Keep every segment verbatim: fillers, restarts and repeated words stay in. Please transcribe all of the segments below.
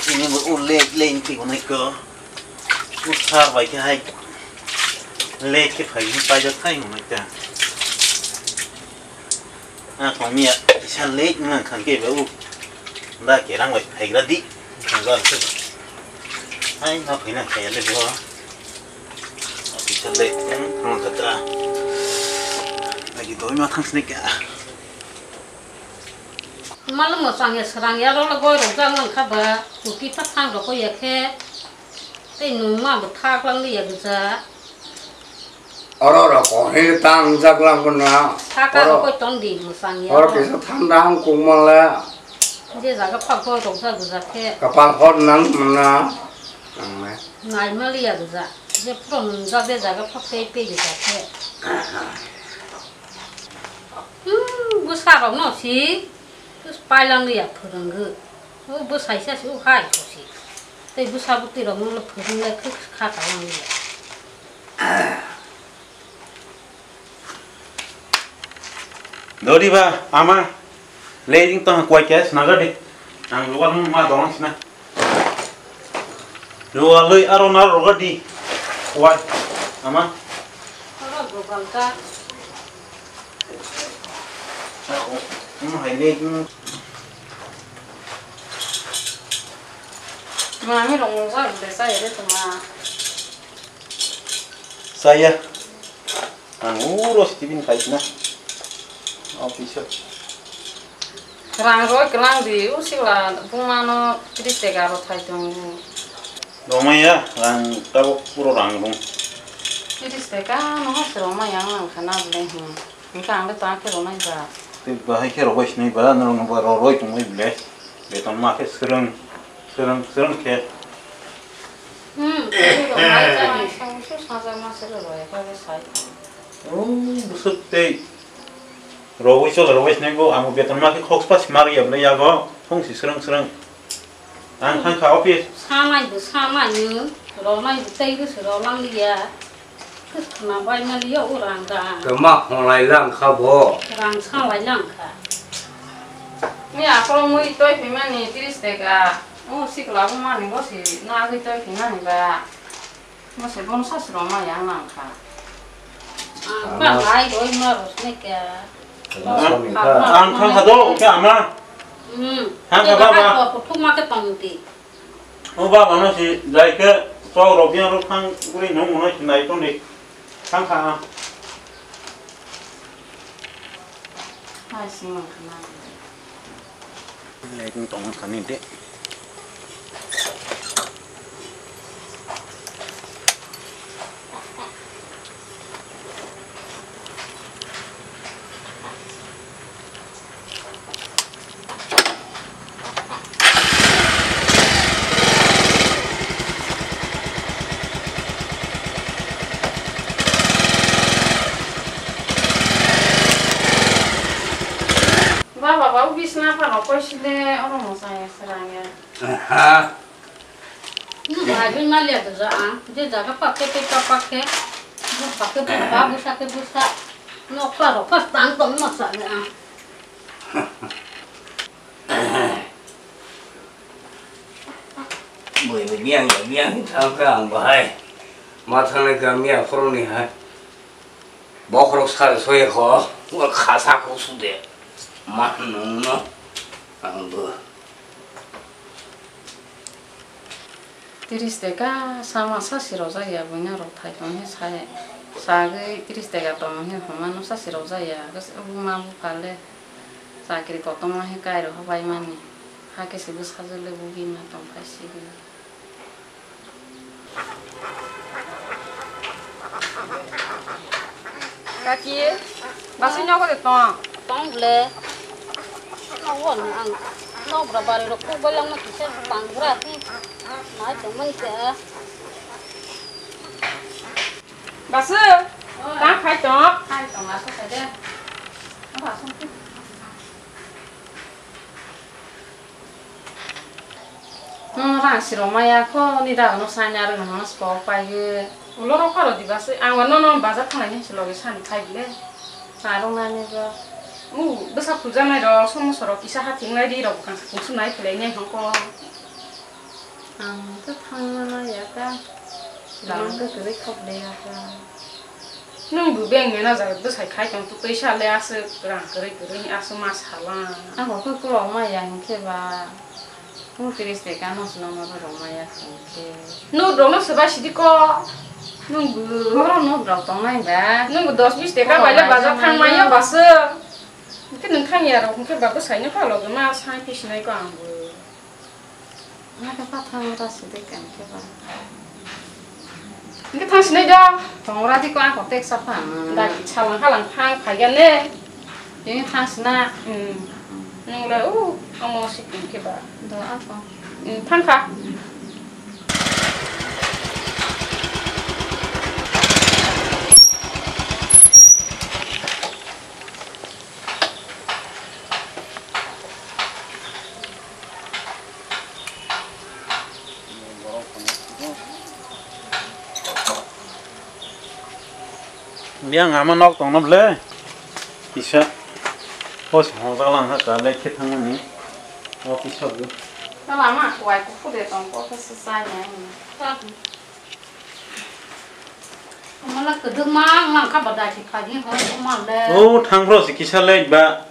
Ini bo u lek lek wngwi tongo nai khe. U sar bai khe hai lek khe phai hwnwi paijak thai hwnwi khe. A tongmiya kisa lek wngkha khe ba u da kerang bai phaigra di. Thangba khe. Hai ma phaina khaya le bo. Kisa lek wng thang kha ta. Lagi doi ma thang sini kha. Malum mo chang ya serang ya rolo goi rok jang lang kha ba. Kuki pa thang rok ya khe. Tei nung ma bo thak lang li ya gja. Oro oro kok he tang jak lang bo na. Thaka oro rok koi tong di mo chang ya. Oro kisa thanda hang kung ma le. Je jaga phak goi rok jak gja khe. Kapal hor nang mana. Nang le. Nai ma li ya gja. Je phuro nung jak je jaga phak tei pe gja khe. Hmm, bwsa rok no si. Tus pailang ya phwrwngwi. O bwsai sa si o hai kosi. Tei bwsa bwtwi rok no phwrwng lai khwk kha ka lang ya. Dori ba ama le jing tong kwai khe snaga di. Ang luwal ma dong sina. Luwal lui aro na roga di. Kwai ama. Oro gopal ka. Ang hai le. Mami rong mung sa de sa ere tuma. Saya. Ang uro Steven khai na. Office. Rang roi kelang di, u sila bungmano tris tega ro thai tongo. Romaya, rang tabok puro rang rung. Tris tega no se romaya ang nang khana bole hin. Hingke ang le ta khe romai ba. Tei bahai khe robai sinai ba, norok no ba roroi tongbai bole. Beton ma khe srwng, srwng, srwng khe. Hmm, tei romai jani, sa usu saja ma se roroi khe sai. O, bwswk tei. Rowoi chol, rowoi sinai bo, ang bo beton ma khe khoksa si ma riya bole yago, thong si srwng, srwng. Ang thang kha office. Sanai bo sanai no, ronai bo tei bo se rolang liya. Khwna bai mani yo o rang da. Tama honglai lang kha bo. Rang salai lang kha. Ni akhoro mui toi phimani tris teka. O sikla bo mani bo si nagwi toi phimani ba. Bo se bono sasro ma yang lang kha. Ang ba lai doi ma ros ne kya. Ang thang kha do kya ama. Hmm. Thang kha ba ba. Ko thuma ke tong ti. O baba no si jai khe chok rok yang rok thang guri nung mono si nai tong di. Thang kha. Hai si mang khna. Lai tong tong kha ni de. Baba, baba, bisna phano koi sile, oro mo chaya srang ya. Aha. Nung hai bin ma liya doja ang. Je jaga pak khe tei pak pak khe. Bu pak khe bu pak, busa khe busa. Nokla rok pas tang tong ma sa le ang. Bui bui biang biang thang kha ang bahai. Ma thang le kha miya phoro ni hai. Bokhorok sari soye kho, wal khasa kho sude. Ma nung no. Ang bo. Tris teka sama sasi rojak ya, buina rok thai tong he sai. Sagwi tris teka tong he homa no sasi rojak ya. Buma bupha le. Chakri kotorma he kai rok bai mani. Hakhe se bwsajwk le bugi ma tong phai sidi. Kaki, basui nogo de tong. Tong ble. Nogo ni ang. Nogra bari rok kuk bai langma kisa pangra hi. Nai tong mani kya. Basu, ta khai tong. Khai tong, aso khai de. Apa aso khai. Nono rang sirok maya kho, ni dago no saina rwng no spo pai ye. Ulo rok pharo diba se, ang nono bazar thangnai ni se loge sani khai bile. Sa rwng nani ba. U, bwsa puja nai rok, somo sorok kisa ha thing nai ri rok bwkang sa kung sung nai khlai nai hong ko. Ang khe thangmano ya kha. Rang khe kwrwi khok de ya kha. Nwng bo bank manager bwsai khai tong, tei sa le aswk rang kwrwi kwrwi aswk ma sala. Ang khe kwrwng ma ya hinkhe ba. Nwng tris taka no swnam ma rwrwng ma ya hinkhe. Nwng rok no swbai sidi ko. Nwng bo. Oro nwng rok tong nai ba. Nwng bo dos bis taka bai le bazar thang ma ya ba sw. Hinkhe nwng thang ya rok hinkhe ba bwsai no kha logi ma sai phi sinai ko ang bo. Naka pa thang ra sidi kan khe ba. Naka thang sinai do. Thong ra di ko ako tek sa pa. Da salang halang thang phai ya ne. Ini thang sina. Hmm. Nung le u amo si kan khe ba. Do ako. Hmm, thang kha. Biyang ama nok tongno ble. Kisa. Pos hongjaklang ha ka le khe thangmani. O kisa bo. Tala ma kwai kuphur de tong ko khe se chai ya. Mala kwdwkma wng lang kha ba dai si phai ni hor ma le. O thang bro si kisa le ba.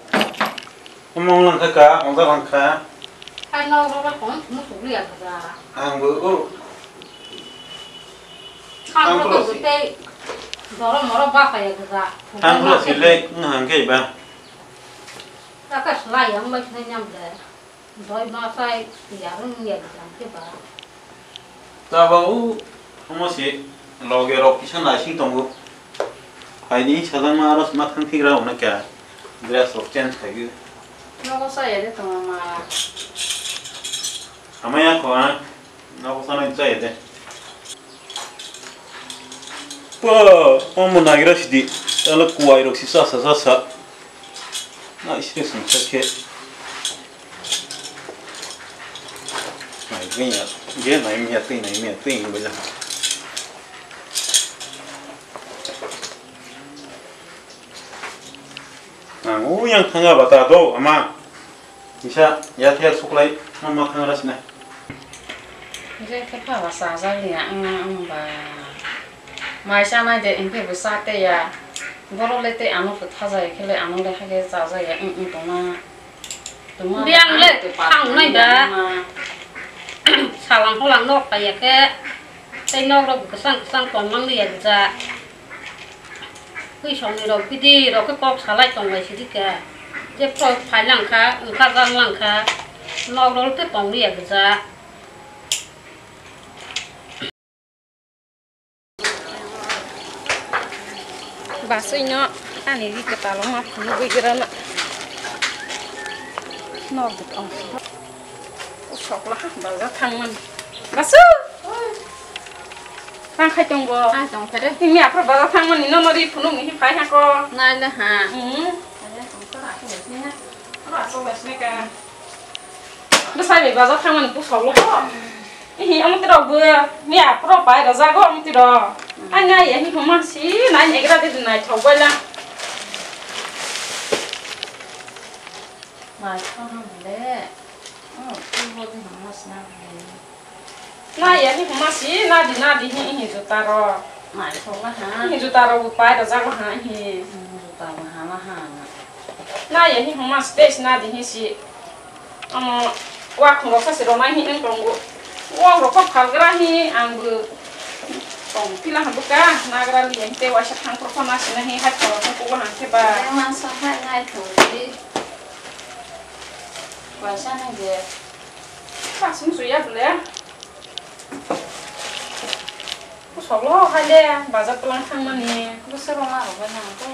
Omo wng lang kha ka, ongja lang kha. Hai nok rok rok kong musuk liya kha. Ang bo o. Thang bro si. Tei doro moro ba kha ya kha. Thang bro si le wng hang khe ba. Ta ka slai yang ba khnai nyam le. Doi ma sai ya rung ya jang khe ba. Tabok o, omo se loge rok kisa naising tongo. Phaidi sajak ma aro ma thang thigra hwnwi kha. Dress rok change khaiwi. Nogo saya de tongma. Hamaya kho ang. Nogo sanai chaya de. Po, omo nagira sidi. Tala kuwai rok si sasa sasa. Na isre sung khe. Nai miya, ge nai miya, twi nai miya, twi nai miya. Ang u yang thanga bata do ama. Kisa ya thel suklai ma ma thanga rasna. Je khe pha ba sa ja ya ang ang ba. Mai cha nai de, hwnkhe bo cha te ya. Borok le tei ano kwtha jaya khe le ano le hakhe cha jaya wng wng tongma. Tongma biyang le ano kwtal thang nai da. Tongma. Salang holang nok kaya khe tei nok rok kwchang kwchang tong mang ya gja. Twi song ni rok bidi rok khe kok salai tong lai sidi khe. Je phai lang kha, wngkha jang lang kha. Nok rok le tong ya gja. Basui no ani ri kwtal ma phunugwi gra na. Nok tong. Sok la ha bazar thang man. Basu. Tang khai tong bo. Ai tong khai de. Tini aphro bazar thang man ni no no ri phunuk ni phai ha ko. Nai le ha. Hmm. Ai tong ko ra ko ni na. Ra so gas ne ka. Bwsai bai bazar thangmani bwsok lo. Ihi, omo twi rok bo miya phuru pai rwjago omo twi rok. Ani ai, ai, hwnma si nai naigra de naithok bai lang. Naithok ham le. Oh, twi bo de hwnma si na le. Nai ya, hwnma si nadi nadi hi, ihi juta rok. Naithok la ha. Ihi juta rok bo pai rwjago ha, ihi. Hmm, juta bo ha la ha. Nai ya, hwnma si tei si nadi hi si. Omo wakhung rok sa se rwnai hinwi wng tongo. Wng rok kok phalgra hi ang bo tong pila ha bwkha nagra li ang tei waisa thang phuru phano asina hi hai khoro khe kugo hang khe ba. Yang masa hai ngai thong di. Waisa nang je. Pas musu ya bole. Soklo hai de bazar tlang thangmani. Bwswk rwma rwgwi nang to.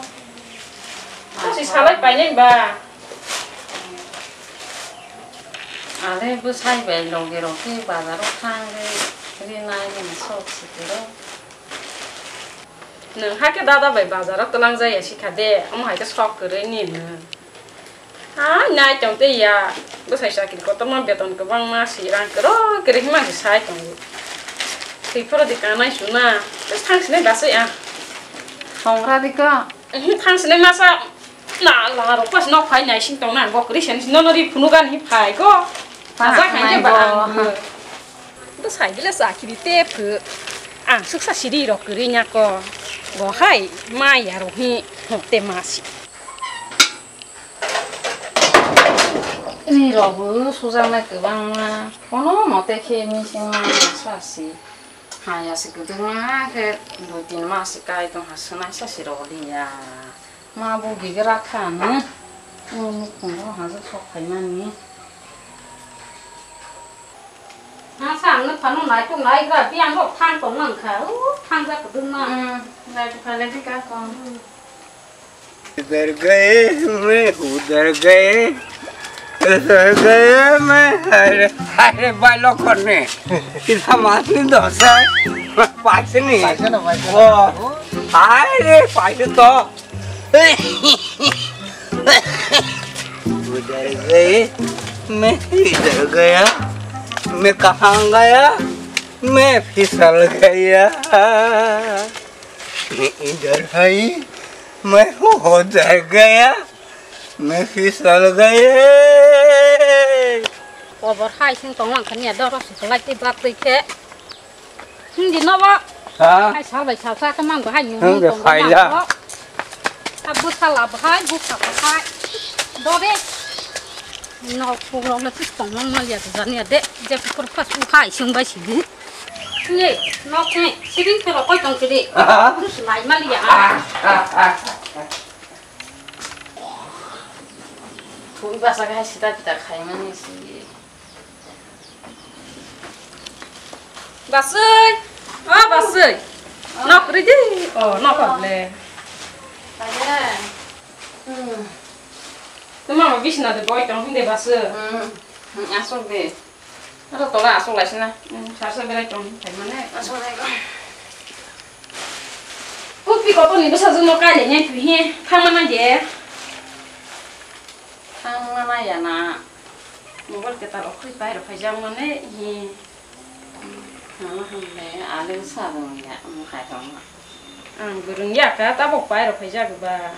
To si salai painai ba. Ale bwsai bai loge rok khe bazar o thang ri rinai ni sok sikiro. Nwng hakhe dada bai bazar o twlang jaya sikha de, omo hai khe sok kwrwi ni nwng. Ha, nai tong tei ya. Bwsai chakri kotorma beton kwbangma si rang kwrwi kwrwi hima se sai tongo. Thwi phuru di kanai suna. Bwsai thang sinai basai ang. Thongra di ko. Ehe, thang sinai masa. Na, la rok pas nok phai nai sing tong na. Bo kwrwi sani nono ri phunu gan hi phai ko. Sajak hai khe ba ang. Bo. Bo. Bo Sai gila sa kiri te phu. Ang suksa siri rok kiri nya ko. Go hai ma ya ro hi. Te ma si. Ri rok bu sujak nai kwbang ma. Kono mote khe mi sing ma sa si. Ha ya si kwdwng ma khe dui tin ma si kai tong ha swnai sa si rok li ya. Ma bo bigra kha no. Mo nukhung ro ha sok phaimani. Ha sa ang no phano nai tung nai gra biang rok thang tong nang kha. U thang ja kwdwng ma. Hmm, nai tu kha le di ka ko. इधर गए मैं उधर गए, उधर गए मैं, अरे, अरे, बालो करने। कितना मासूम दोस्त है। पास नहीं। पास है ना, पास है। ओ, अरे, पास तो। उधर गए, मैं इधर गया, मैं कहाँ गया, मैं फिसल गया। मैं इधर है, मैं उधर गया, मैं फिसल गया। Kobor hai sing tong lang khani ya doro si khlai ti bak ti khe. Hindi no ba. Ha? Hai sal bai sal sa ka mang ba hai ni. Hang de phai la. Abu sala ba hai bu sa ba hai. Dore. No ko rong na tis tong lang mal ya jani ya de. Je ko pas u hai sing bai si bu. Ni, nok ni, sibing phero koi tong kiri. Aha. Terus lai mali ya. Ah, ah, ah, ah. Thui basa gai sita pita khai mani si. Basui. Oh, Basui. Nok ri di. Oh, nok le. Aja. Hmm. Tuma ma bisna de boy tong hinde Basui. Hmm. Hmm, asok de. Aro tola asok lai sina. Hmm, sarsa berai tong, thai mane. Asok lai ko. Kopi kotor ni bwsajwk no kai le nai twi he, thang mana je. Thang mana ya na. Mobile ketar okhri pai rok phai jak mane he. Hama hamle ale sa dong ya, mo khai tong. Ang burung ya ka tabok pai rok phai jak ba.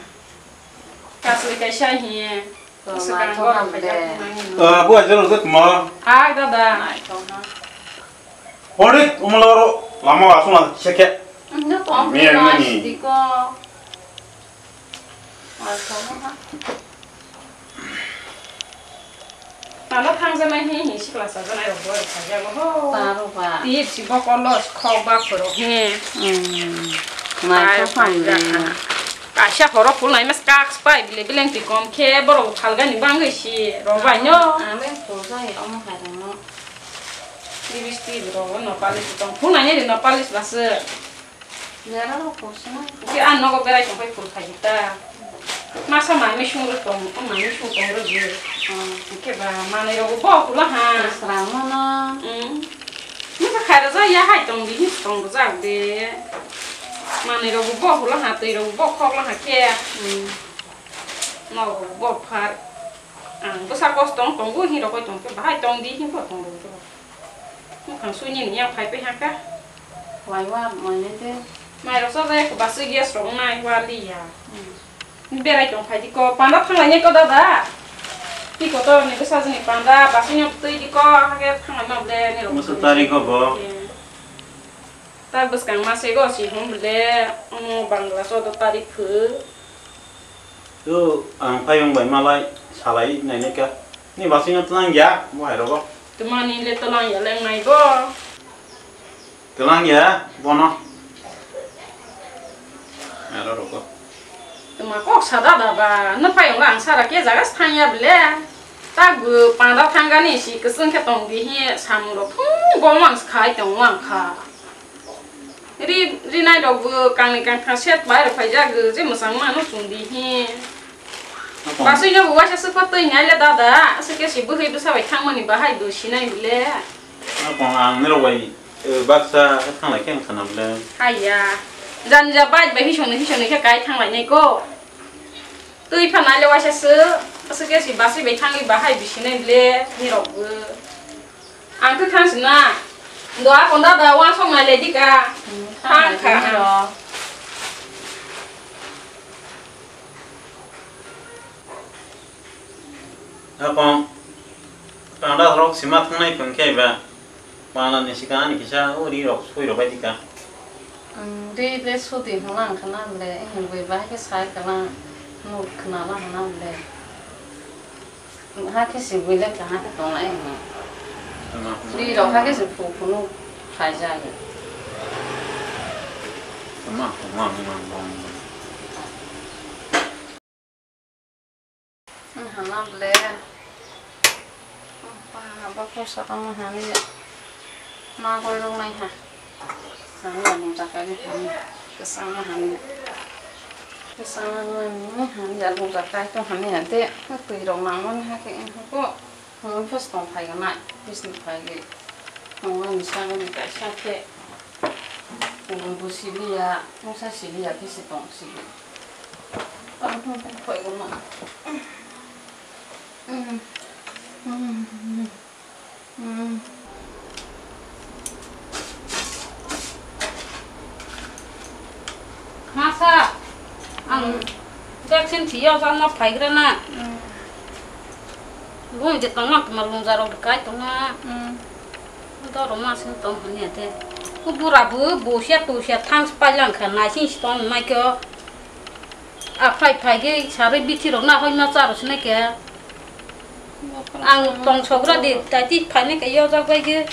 Kasui kaisa he. Swkang borok khaijak nangni. Ah, bo ajar rok tongma. Hai dada. Naithok na. Hori, umla ro, lama asung la cheke. Nda tong. Miya nani. Diko. Naithok na. Tano thangjanai hi hi sikla sajanai rok bo khaijak ho. Taro ba. Tip si bokolo khok ba phoro hi. Hmm. Naithok hamle. Kaisa horo phulnai mas kak spai bile bileng twi kom khe borok phalgani bangwi si rok bai no. Ame phulsa hi omo hai rok no. Lipstick rok no palis tong phulnai ni no palis basu. Nera rok phulsa na. Ke an nogo berai tong phai phul phai ta. Masa mami sung rok tong, mami sung tong rok je. Ke ba manai rok bo phula ha. Srang no na. Hmm. Nokha khairok jak ya hai tong di, tong rwjak de. Manwi rok bo bohuk la ha, twi rok bo khok la ha khe. Hmm. Nok bo phar. Ang bwsa kosto wng tongo, hwnwi rok tong khe bahai tong di, hwnwi bo tong rw khe. Mukhang sui nini yang phai pe ha kha. Wai wa, mai ne de. Mai rok sa de, basui gas rok nai wa li ya. Hmm. Berai tong phai di ko, panda thanglai nai ko dada. Ti kotor ni bwsajwk ni panda, basui no twi di ko, hake thanglai ma ble ni rok. Masa tari ko bo? Ta bwskang ma se go si hum ble, omo Bangla so do tari phu. Tu ang phai wng bai malai, salai nai nai ka. Ni basui no tlang ya, bo hai rogo. Tuma ni le tlang ya leng nai bo. Twlang ya bono. Aro roko. Tuma kok sada da ba, no phai wng ang sara ke jaga thang ya ble. Ta gu panda thang gani si kwchwng khe tong di hi samung rok phung gom ang khai tong ang kha. Ri, ri nai rok bu kang ni kang thang set bai rok phai jak gu je mwchang ma no chung di hi. Basui no bu waisa swk twi nai le dada, aswk khe si bwhwi bwsa bai thang mani bahai du si nai ble. Apong ang nirok bai, eh, baksa thanglai khe wngkha na bwle. Haiya. Jani ja bike bai hisongni hisongni khe kai thanglainai ko. Twi phanai le waisa se, aswk khe si basui bai thangwi bahai bisinai bwle nirok bo. Ang khe thang sina. Ndo a konda da wansok nai le dika. Hmm, thang kha. Apong, panda rok sima thangnai phung khe ba, Mana ni sika ani kisa o ri rok soi rok bai dika. Ang ri le sudi hwnla ang khana le, ang bui bai khe sai khana, nuk khana la hwnla le. Ha khe si bui le kaha khe tong lai hwnla. Ama, ama. Ri rok ha khe si phu phunu khai ja le. Ama, ama, ama, ama, ama. Hana ble. Ba, ba, kosa kama hani. Ma koi rok nai ha. Hani ya lung jakai ni hani. Kesang ma hani. Kesang ma hani hani ya lung jakai to hani ya de. Twi rok nang mani ha ke ko. Hwnwi phes tong phai gwnai, phes ni phai gwi. Hwnwi ni saka ni kaisa khe. Hwnwi bo siliya, mungsa siliya, phes tong sili. Ang hwnwi phai gwnai. Masa, ang vaccine thwiya, o jang ma phaigrana. Bui de tongma tongma lungja rok kai tongma. Doro ma sing tong hanya de. Ku bura bu, bu sia tu sia thang spailang kha, nai sing si tong mai kyo. A phai phai ge sarui bithi rok na hoi ma cha ro sine ke. Ang tong sogra di tai ti phai ne ke yo jak bai ge.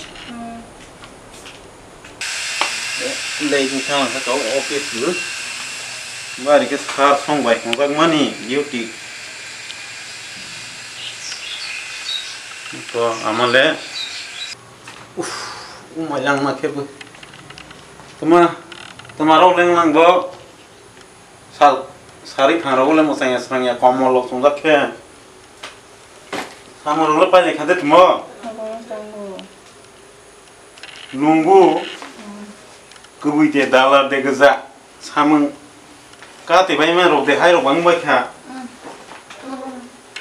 Lei ni thang kha to office bu. Bari ke sar song bai kong jak mani duty. To amale. Uf, umai lang ma khe bu. Tama, tama rok leng lang bo. Sal, sari phangrok le mwchangya srangya komol rok chwngjak khe. Samung rok le pailai kha de tmo. Lungu. Kwbwi de dalar de gwja. Samung. Kati bai ma rok de hai rok bang bai kha.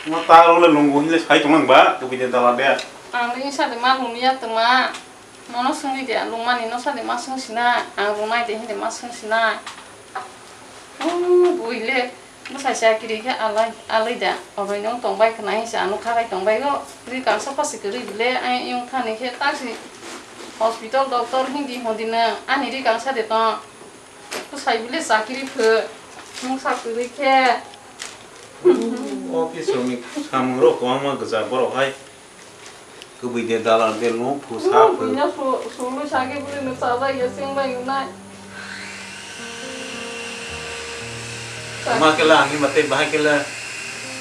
Ma ta rok le lungu hin le sai tong nang ba kwbwi de dalar de. Ang le sa de ma lung ya tma. Nono swngwi de, lungmani no sade ma swng sinai, ang rungnai de hindi ma swng sinai. Umm, bui le, bwsai se akiri khe alai, alai da, obai no tong bai khna hinsa ano khabai tong bai o, ri kangsa pasi kwrwi bile, ayung thani khe taksi hospital doctor hindi hondi no, ani ri kangsa de tong, bwsai bile chakiri pho, mungsa kwrwi khe. Office rok ni samung rok kwbangma gwja borok hai. Kwbwi de dalar de lung phu sa phu. Bini su-, sului sage bwrwi no chajak ya seng bai nai. Ma kela ani mate bahai kela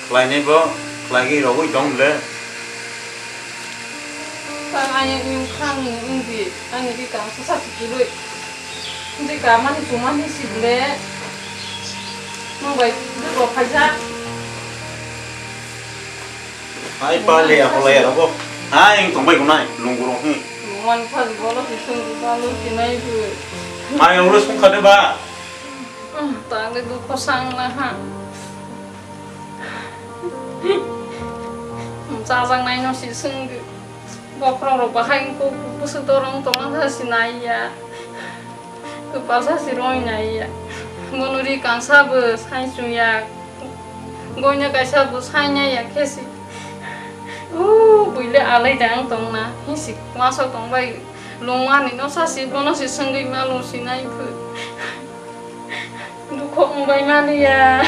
khlainai bo khlai rogwi dong le. Sa ani yung khang yung di ani di kang sa sa chului. Di ka mani chumani si le. Nung bai di bo phaijak. Hai pa le ya, hola ya, rabo. Hai, tong bai kunai, lunggu rok, hmm. Lungman pha di bolo si sung di balo si nai bu. Mai ulo sung khade ba. Hmm, tang de dukho sang na ha. Hmm, jajak nai no si sung di. Bokrok rok bahai ko busu dorong tong na si nai ya. Kwpal sa si roi nai ya. Bono ri kangsa bo sai chwng ya. Goina kaisa bo sai nai ya khe si. O buile alai da ang tong na. Hi si masa tong bai. Lung ani no sa si bono si swngwi ma lung si nai phu. Dukho wng bai mani ya.